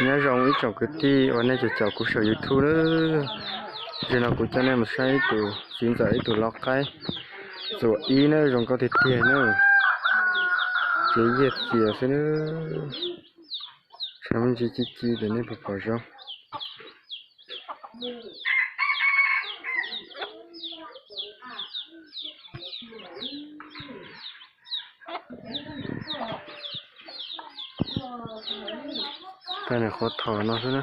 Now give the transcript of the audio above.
Nyob zoo ib tsoom kwv tij uas nej caum kuv saum YouTube na. Zaum no kuv coj nej mus saib ib tus txiv ntxawm ib tug lau qaib txuam ib na, zoo nkauj tiag tiag na. Ces yiag txias xwb na. Tshav me ntsis ci ci ces nej puas pom zoo. Tag nws qhuav thom no xwb na.